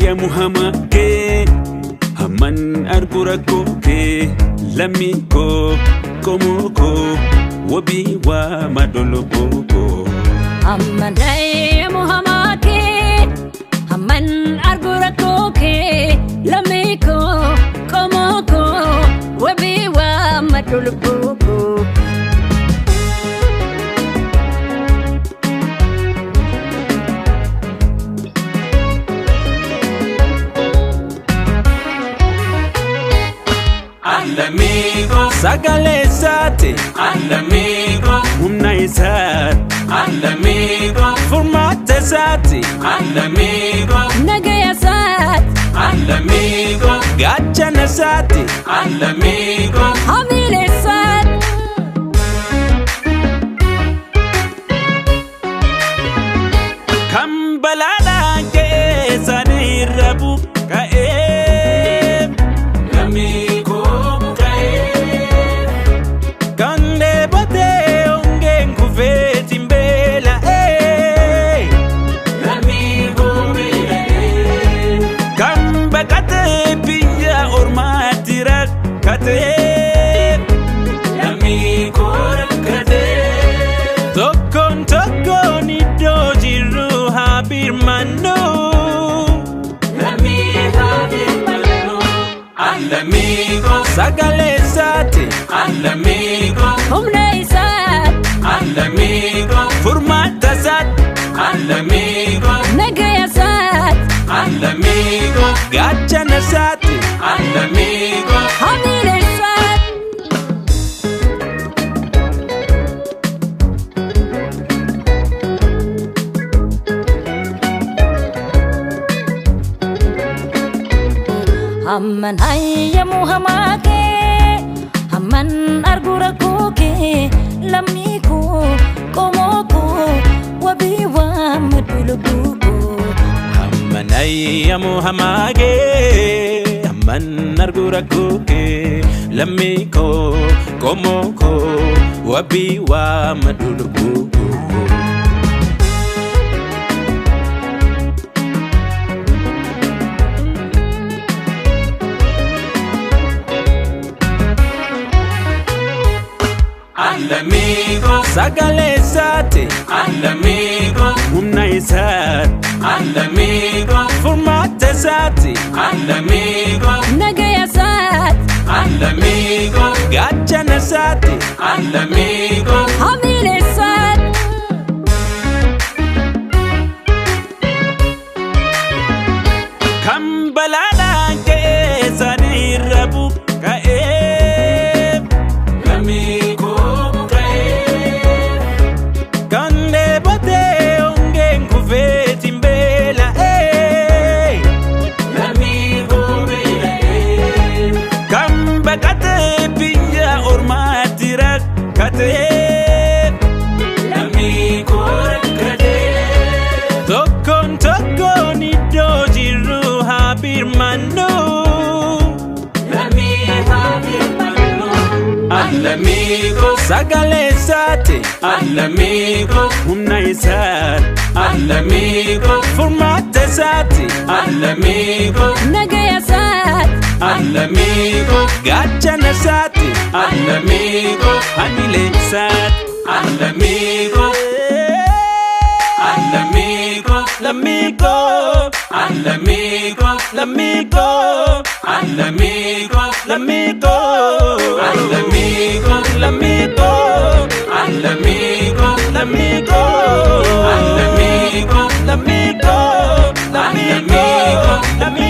Ayyamu hamaa kee, hamman argu rakkoo kee, lammii koo, qomoo koo, wabii waa madoloboo koo. Hamman ayyamu hamaa kee, hamman argu rakkoo kee, lammii koo, qomoo koo, wabii waa madoloboo koo. Alamigo sagalee isaati, Alamigo humna isaati, Alamigo furmaata isaati, Alamigo Nagaya isaati, Alamigo gaachana isaati, Alamigo hamiilee isaati. Kan balaadhaan ka'ee isaaniirra buqqa'ee. Lammii koo buqqa'ee. Kan dheebotee hongeen kufeetiin beela'ee. Lammii koo beela'ee. Kan baqatee biyya ormaatti rakkatee. Lammii koo rakkatee. Tokkoon tokkoon iddoo jirru haa birmannu. Lammii haa birmannu. Alamigo sagalee isaati. Alamigo Humna isaati, Alamigo furmaata isaati. Alamigo nagaya isaati, Alamigo gaachana isaati. Alamigo hamiilee isaati. Hamman ayyamu hamaa kee, hamman argu rakkoo kee, lammii koo, qomoo koo, wabii waa maddu lubbuu koo. Hamman ayyamu hamaa kee, hamman argu rakkoo kee, lammii koo, qomoo koo, wabii waa maddu lubbuu koo. Alamigo sagalee isaati, Alamigo humna isaati, Alamigo furmaata isaati, Alamigo Nagaya isaati, Alamigo gaachana isaati, Alamigo hamiilee isaati. Kan balaadhaan ka'ee isaaniirra buqqa'ee. Lammii koo buqqa'ee. Kan dheebotee hongeen kufeetiin beela'ee. Lammii koo beela'ee. Kan baqatee biyya ormaatti rakkatee. Lammii koo rakkatee. Tokkoon tokkoon iddoo jirru haa birmannu. Lammii haa birmannu. Alamigo sagalee isaati. Alamigo humna isaati. Alamigo furmaata isaati. Alamigo Nagaya isaati, Alamigo gaachana isaati. Alamigo hamiilee isaati. Alamigo Alamigo Lamigo Alamigo Lamigo Alamigo Lamigo Alamigo Lamigo Alamigo Lamigo Alamigo Lamigo Lamigo Lamigo.